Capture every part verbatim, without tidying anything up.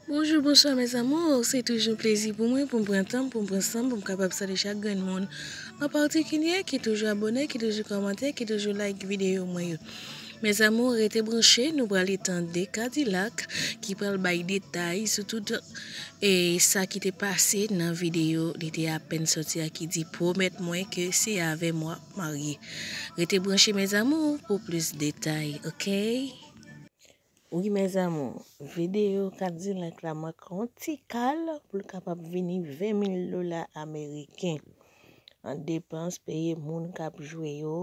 Bonjou, bonswa, mes amours. Se toujou yon plezi pou mwen, pou m pran tan, pou m pran san, pou m kapab salye chak grenn moun. An patikilye, ki toujou abòne, ki toujou kòmante, ki toujou like videyo mwen yo. Mes amours, rete branche, nou prale tande Kadilak ki pral bay detay sou tout, e, sa ki te pase nan videyo li te apèn sòti a ki di, "Pwomèt mwen ke se avè m w ap marye." Rete branche, mes amours, pou plis detay, oke? Wi, mes amours, videyo Kadilak la manke yon ti kal pou l kapab vini ven mil dola ameriken. An depans, peye moun k ap jwe yo,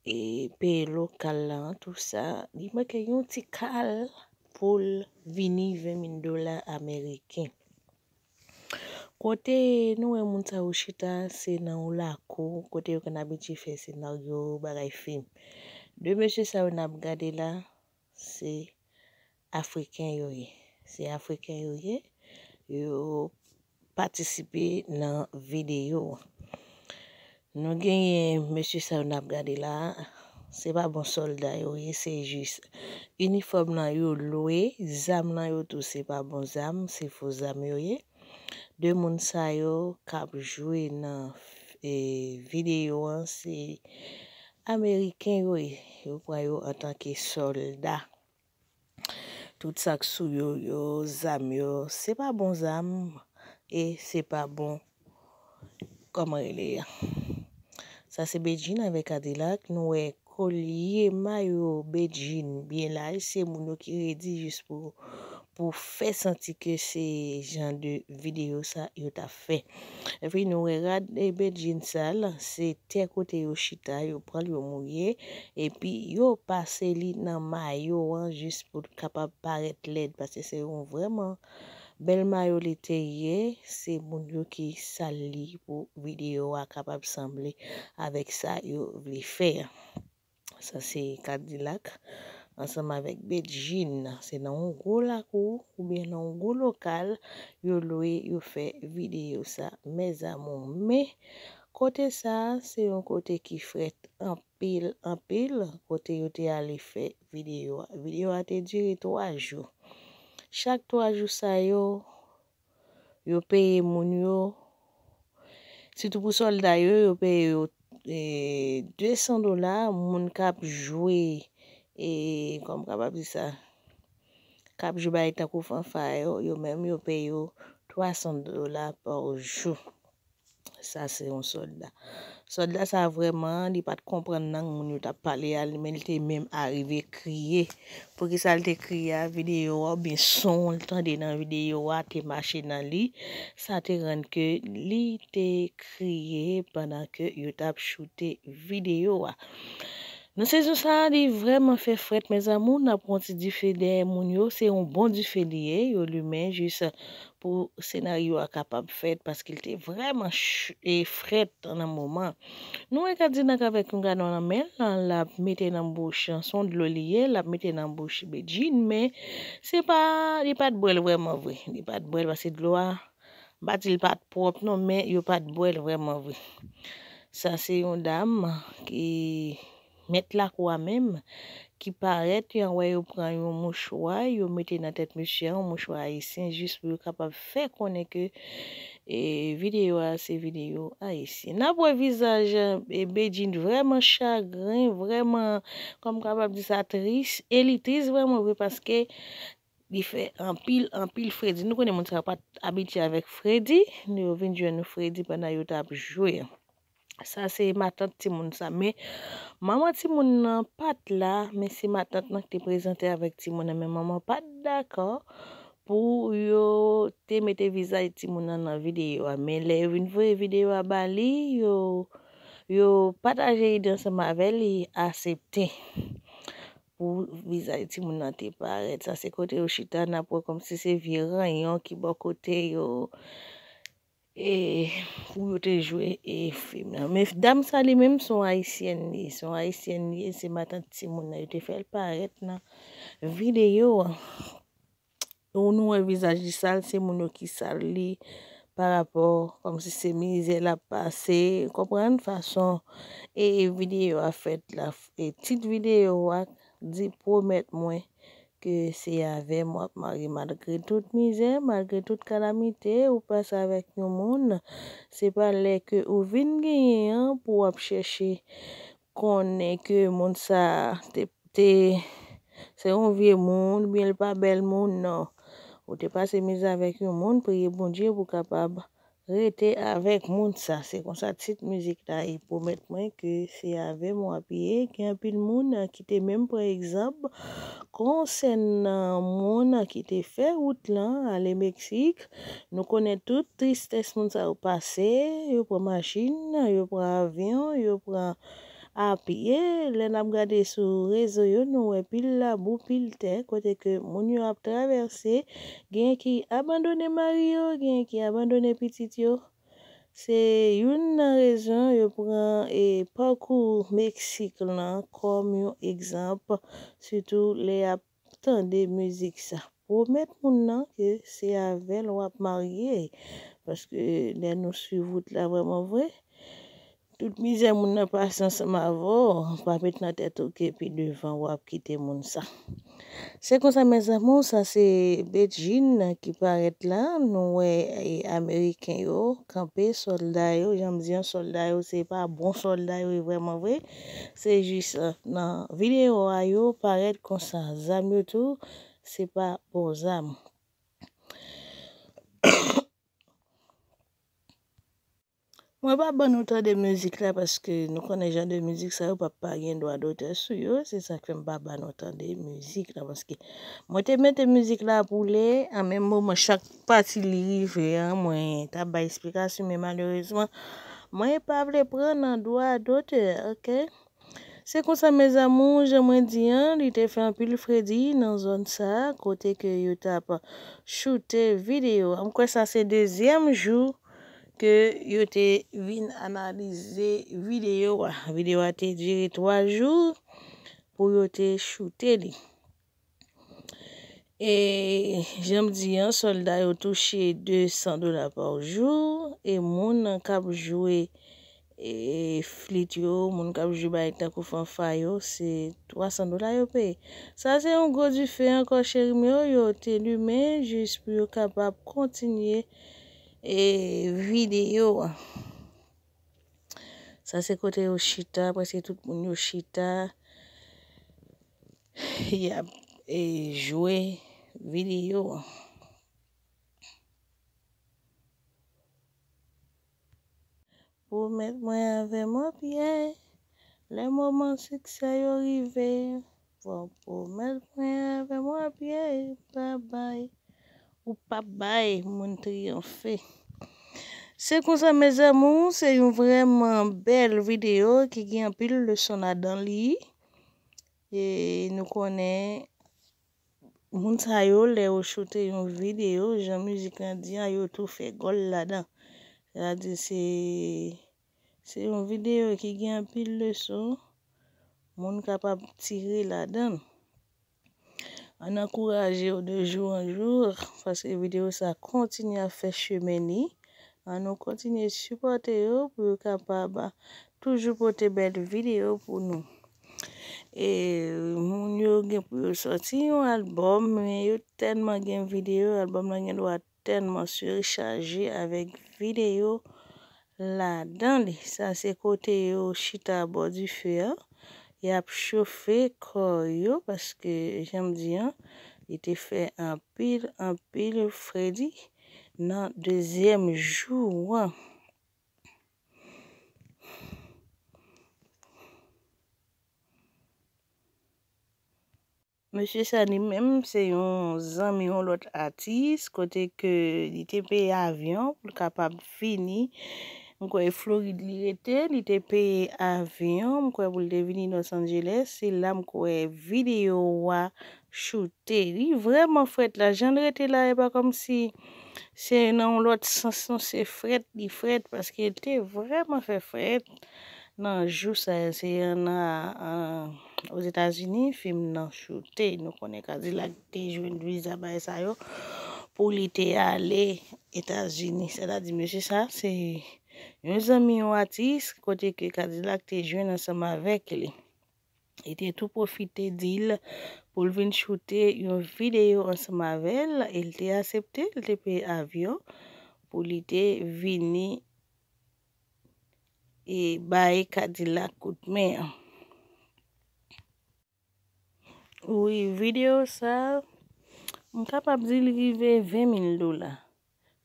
e peye lokal la, tou sa, li manke yon ti kal pou l vini ven mil dola ameriken. Kote nou wè moun sa yo chita, se nan yon lakou, kote yo konn abitye fè senaryo, bagay fim. De mesye sa yo n ap gade la, se Afriken yo ye. Se Afriken yo ye. Yo patisipe nan videyo. Nou genyen mesye sa yo n ap gade la, se pa bon sòlda yo ye, se jis inifòm nan yo lwe, zam nan yo tou se pa bon zam, se fo zam yo ye. De moun sa yo k ap jwe nan, e, videyo an, se Ameriken yo ye. Yo pran yo antanke sòlda. Tout sa k sou yo, yo, zam yo, se pa bon zam e se pa bon, kòman rele a? Sa se Bedjine avèk Kadilak. Nou wè kolye mayo Bedjine byen laj. Se moun yo ki redi jis pou, pou fè santi ke se jan de videyo sa yo t ap fè. Epi nou wè rad, e, Bedjine sa l, se tè kote yo chita, yo pran l, yo mouye, epi yo pase li nan mayo an jis pou l kapab parèt lèd, paske se yon vrèman bèl mayo li te ye, se moun yo ki sal li pou videyo a kapab sanble avèk sa yo vle fè. Sa se Kadilak ansanm avèk Bedjine. Se nan yon gwo lakou oubyen nan yon gwo lokal yo lwe, yo fè videyo sa, mes amours. Men, kote sa, se yon kote ki frèt anpil, anpil, kote yo te ale fè videyo a. Videyo a te dire twa jou. Chak twa jou sa yo, yo peye moun yo, sitou pou sòlda yo, yo peye yo, e, de san dola, moun k ap jwe, e, kòman m kapab di sa, k ap jwe bagay tankou fanfa yo, yo menm yo peye yo twa san dola pa jou. Sa se yon sòlda. Sòlda sa vrèman, li pa t konprann lang moun yo t ap pale a, men li te menm arive kriye. Poukisa l te kriye a? Videyo a oubyen son l tande nan videyo a te mache nan li. Sa te rann ke li te kriye pandan ke yo t ap choute videyo a. Nan sezon sa a, li vrèman fè frèt, mes amours. N ap pran ti dife dèyè moun yo. Se yon bon dife li ye. Yo limen jis pou senaryo a kapab fèt, paske l te vrèman ch-, e frèt nan moman. Nou wè Kadilak avèk yon gadon nan men l, l ap mete nan bouch, se yon dlo li ye, l ap mete nan bouch Bedjine, men se pa, li pa t bwè l vrèman vre. Li pa t bwè l paske dlo a, m pa di l pa t pwòp non, men yo pa t bwè l vrèman vre. Sa se yon dam ki mèt lakou a menm, ki parèt, yo wè yo pran yon mouchwa, yo mete nan tèt mesye a, yon mouchwa ayisyen, jis pou yo kapab fè konnen ke, e, videyo a se videyo ayisyen. N ap wè vizaj, e, Bedjine vrèman chagren, vrèman, kòman m kapab di sa, tris, e li tris vrèman vre paske li fè anpil, anpil fredi. Nou konnen moun sa yo pa t abitye avèk fredi, yo vin jwenn fredi pandan yo t ap jwe. Sa se matant timoun sa. Men manman timoun nan pa t la, men se matant lan ki te prezante avèk timoun nan. Men manman pa t dakò pou yo te mete vizaj timoun nan nan videyo a. Men lè yo vin voye videyo a ba li, yo, yo pataje ide ansanm avè l, li asepte pou vizaj timoun nan te parèt. Sa se kote yo chita, n ap wè kòmsi se vye ranyon ki bò kote yo, e, pou yo te jwe, e, fim nan. Men dam sa li menm, se yon ayisyèn li ye. Se yon ayisyèn li ye, se matant timoun nan. Yo te fè l parèt nan videyo a. Ou nou wè vizaj li sal, se moun yo ki sal li pa rapò, kòmsi se mizè l ap pase. Konprann fason, e, videyo a fèt la. E tit videyo a di, "Pwomèt mwen ke se avè m w ap marye malgre tout mizè, malgre tout kalamite ou pase avèk yon moun. Se pa lè ke ou vin genyen an pou w ap chèche konnen ke moun sa a te, te, se yon vye moun, oubyen li pa bèl moun, non. Ou te pase mizè avèk yon moun, priye Bondye pou w kapab rete avèk moun sa. Se konsa tit mizik la ye. Pwomèt mwen ke se avè m w ap ye. Gen anpil moun ki te menm pran egzanp konsènan moun ki te fè wout lan ale Meksik. Nou konnen tout tristès moun sa yo pase. Yo pran machin, yo pran avyon, yo pran a pye. Lè n ap gade sou rezo yo, nou wè pil labou, pil tè, kote ke moun yo ap travèse. Gen ki abandone mari yo, gen ki abandone pitit yo. Se youn nan rezon yo pran e pakou Meksik lan kòm yon egzanp, sitou lè y ap tande mizik sa. Pwomèt moun nan ke se avè l w ap marye, paske lè nou swiv wout la vrèman vre, tout mizè moun nan pase ansanm avè w, pa met nan tèt ou ke pi devan w ap kite moun sa. Se konsa, mes amours, sa se Bedjine ki parèt la. Nou wè e, Ameriken yo kanpe, sòlda yo, jan m di an, sòlda yo, se pa bon sòlda yo ye vrèman vre. Se jis e, nan videyo a yo parèt konsa. Zam yo tou, se pa bon zam. Mwen pa ban nou tande mizik la paske nou konnen jan de mizik sa yo p ap pa gen dwa dotè sou yo. Se sa k fè m pa ban nou tande mizik la paske mwen te mete mizik la pou li, an menm moman chak pati li rive an, mwen t ap bay esplikasyon, men malerezman, mwen pa vle pran nan dwa dotè, oke? Se konsa, mes amours, jan mwen di an, li te fè anpil fredi nan zòn sa a, kote ke yo t ap choute videyo a. M kwè sa se dezyèm jou ke yo te vin analize videyo a. Videyo a te dire twa jou pou yo te choute li. E jan m di an, sòlda yo touche de san dola pa jou, e moun k ap jwe e flit yo, moun k ap jwe bagay tankou fanfa yo, se twa san dola yo peye. Sa se yon gwo dife ankò, cheri m yo, yo te limen jis pou yo kapab kontinye e videyo a. Sa se kote yo chita, prèske tout moun yo chita, y ap e jwe videyo a. Pwomèt mwen avè m w ap ye, lè moman siksè yo rive. Bon, pwomèt mwen avè m w ap ye, pa bay. Ou p ap bay moun triyonfe. Se konsa, mes amours, se yon vrèman bèl videyo ki gen anpil leson ladan li. E nou konnen moun sa yo, lè yo choute yon videyo, jan mizik lan di an, yo tou fè gòl ladan. Sètadi se, se yon videyo ki gen anpil leson moun kapab tire ladan l. Ann ankouraje yo de jou an jou, paske videyo sa kontinye ap fè chemen li. Ann nou kontinye sipòte yo pou yo kapab toujou pote bèl videyo pou nou. E moun yo gen pou yo sòti yon albòm, men yo tèlman gen videyo, albòm lan gen dwa tèlman sichaje avèk videyo ladan li. Sa se kote yo chita bò dife a. Y ap chofe kò yo paske, jan m di an, li te fè anpil, anpil fredi nan dezyèm jou an. Mesye sa li menm, se yon zanmi yon lòt atis, kote ke li te peye avyon pou l kapab vini. M kwè Florid li rete, li te peye avyon, m kwè pou l te vini Los Angeles. Se la m kwè videyo a choute. Li vrèman frèt la, jan l rete la, e pa kòmsi se nan yon lòt sans, non, se frèt, li frèt, paske l te vrèman fè frèt. Nan jou sa yo, se nan, an, Ozetazini, fim nan choute. Nou konnen Kadilak te jwenn viza bagay sa yo pou li te ale Etazini. Sètadi, mesye sa, se yon zanmi yon atis, kote ke Kadilak te jwenn ansanm avèk li. Li te tou pwofite di l pou l vin choute yon videyo ansanm avè l, e l te aksepte, l te peye avyon pou li te vini e bay Kadilak kout men an. Wi, videyo sa, m kapab di li rive ven mil dola.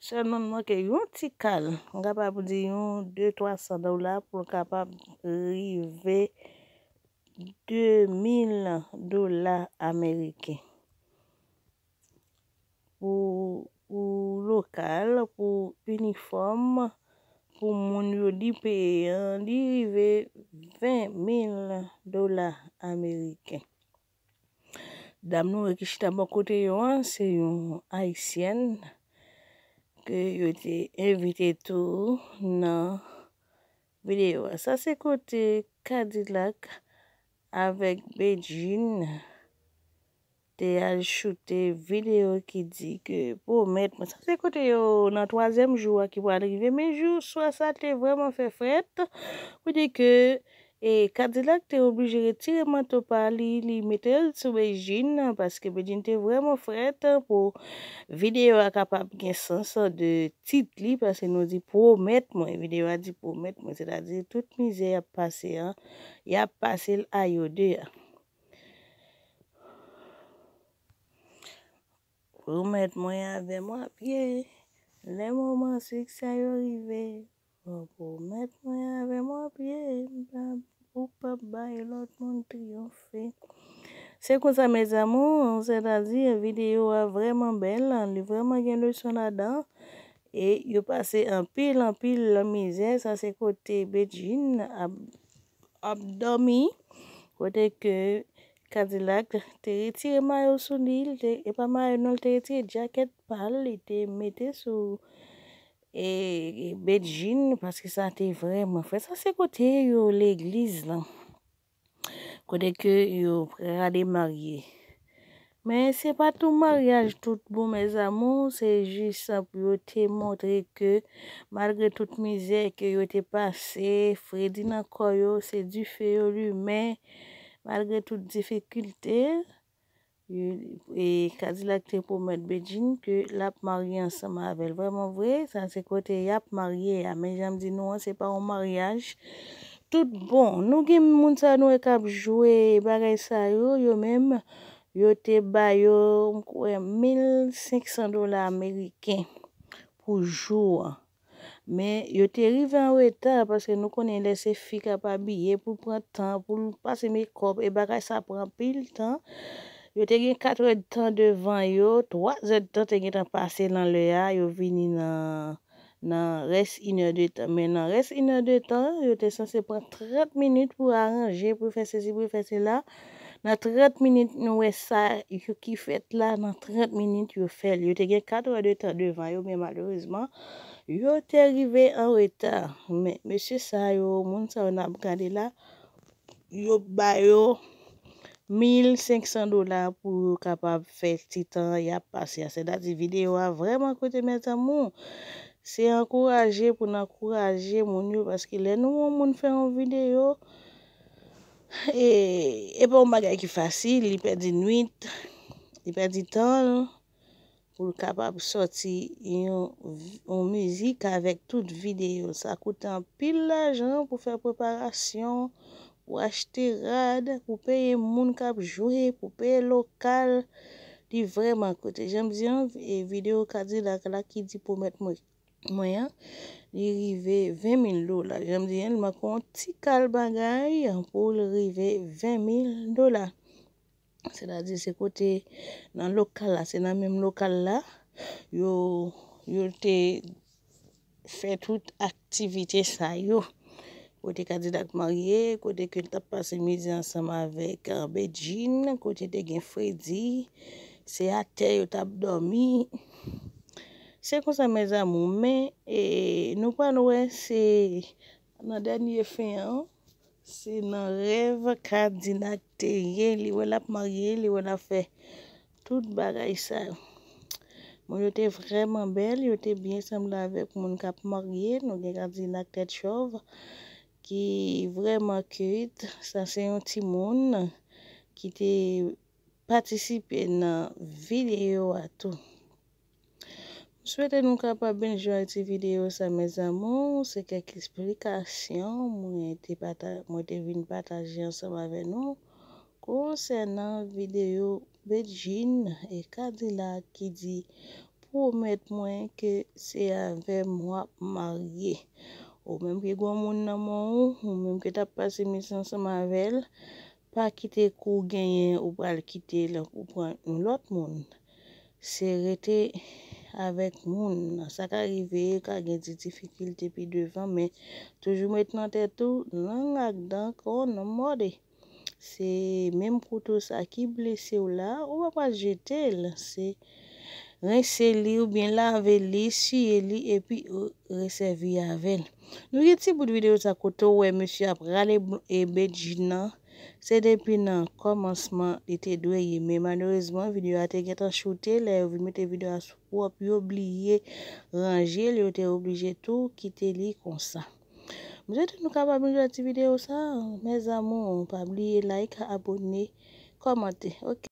Sèlman l manke yon ti kal, m kapab di yon de twa san dola pou l kapab rive de mil dola ameriken. Pou, pou lokal, pou inifòm, pou moun yo li peye an, li rive ven mil dola ameriken. Dam nou wè ki chita bò kote yo an, se yon ayisyèn ke yo te envite tou nan videyo a. Sa se kote Kadilak avèk Bedjine te al choute videyo ki di ke pwomèt mwen. Sa se kote yo nan twazyèm jou a ki pral rive, men jou swa sa te vrèman fè frèt. Pou di ke e Kadilak te oblije retire manto pa li, li mete l sou Bedjine, paske Bedjine te vrèman frèt pou videyo a kapab gen sans de tit li, paske nou di pwomèt mwen, videyo a di pwomèt mwen, sètadi tout mizè y ap pase an, y ap pase l a yo de a. Pwomèt mwen avè m w ap ye, lè moman siksè yo rive, pwomèt mwen avè m w ap ye, m p ap, ou p ap bay lòt moun triyonfe. Se konsa, mes amours, sètadi videyo a vrèman bèl, li vrèman gen leson ladan, e yo pase anpil, anpil mizè, sa se kote Bedjine ap, ap dòmi, kote ke Kadilak te retire mayo sou li, li te, e pa mayo non, li te retire djakèt pa l, li te mete sou e, e Bedjine, paske sa te vrèman frèt. Sa se kote yo legliz lan. Kote ke yo prale marye. Men se pa tou maryaj tout bon, mes amours, se jis pou yo te montre ke malgre tout mizè ke yo te pase, fredi nan kò yo, se dife yo limen, malgre tout difikilte, yo, e Kadilak te pwomèt Bedjine ke l ap marye ansanm avè l. Vrèman vre, sa se kote y ap marye a. Men jan m di nou an, se pa yon maryaj tout bon. Nou gen moun sa nou wè k ap jwe bagay sa yo, yo menm, yo te ba yo, m kwè, mil senk san dola ameriken pou jou an. Men yo te rive an reta, paske nou konnen lè se fi k ap abiye, pou l pran tan, pou l pase mekòp, e bagay sa pran anpil tan. Yo te gen kat èdtan devan yo, twa èdtan te gentan pase nan lè a, yo vini nan, nan rès inèdtan. Men nan rès inèdtan, yo te sanse pran trant minit pou aranje, pou fè sesi, pou fè sela. Nan trant minit, nou wè sa yo ki fèt la, nan trant minit, yo fè l. Yo te gen kat èdtan devan yo, men malerezman, yo te rive an reta. Men mesye sa yo, moun sa yo n ap gade la, yo ba yo mil senk san dola pou yo kapab fè ti tan y ap pase a. Sètadi videyo a vrèman koute, mes amours. Se ankouraje pou n ankouraje moun yo, paske lè nou wè yon moun fè yon videyo, e, e pa yon bagay ki fasil, li pèdi nwit, li pèdi tan l, pou l kapab sòti yon, yon mizik avèk tout videyo. Sa koute anpil lajan pou fè preparasyon, pou achte rad, pou peye moun k ap jwe, pou peye lokal. Li vrèman koute. Jan m di an, e videyo Kadilak la ki di pwomèt mwen, mwen an, li rive ven mil dola. Jan m di an, li manke yon ti kal bagay pou l rive ven mil dola. Sètadi se kote nan lokal la, se nan menm lokal la, yo, yo te fè tout aktivite sa yo. Kote Kadilak marye, kote ke l t ap pase mizè ansanm avèk, ah, Bedjine, kote te gen fredi, se atè yo t ap dòmi. Se konsa, mes amours, men, e, nou pral wè se nan dènye fen an, se nan rèv Kadilak te ye, li wè l ap marye, li wè l ap fè tout bagay sa yo. Moun yo te vrèman bèl, yo te byen sanble avèk moun k ap marye. Nou gen Kadilak tèt chòv ki vrèman cute. Sa se yon timoun ki te patisipe nan videyo a tou. M swete nou kapab enjoy ti videyo sa, mes amours. Se kèk esplikasyon mwen te pata-, mwen te vin pataje ansanm avè nou konsènan videyo Bedjine e Kadilak ki di, "Pwomèt mwen ke se avè m w ap marye." Ou menm ki gen moun nan men w, ou menm ki t ap pase misye ansanm avè l, pa kite kou w genyen ou pral kite l ou pran yon lòt moun. Se rete avèk moun nan. Sa ka rive, ka gen ti difikilte pi devan, men toujou met nan tèt ou, lang ak dan kò nan mòde. Se menm kouto sa ki blese w la, ou pa pral jete l. Se rense li oubyen lave li, siye li, epi re-, resèvi avè l. Nou gen ti bout videyo sa kote w wè mesye ap rale bl-, e Bedjine nan. Se depi nan kòmansman li te dwe ye, men malerezman videyo a te gentan choute, lè yo vin mete videyo a sou pwòp, yo bliye ranje l, yo te oblije tou kite li konsa. M swete nou kapab enjoy ti videyo sa, mes amours. Pa bliye like, abone, kòmante. Ok.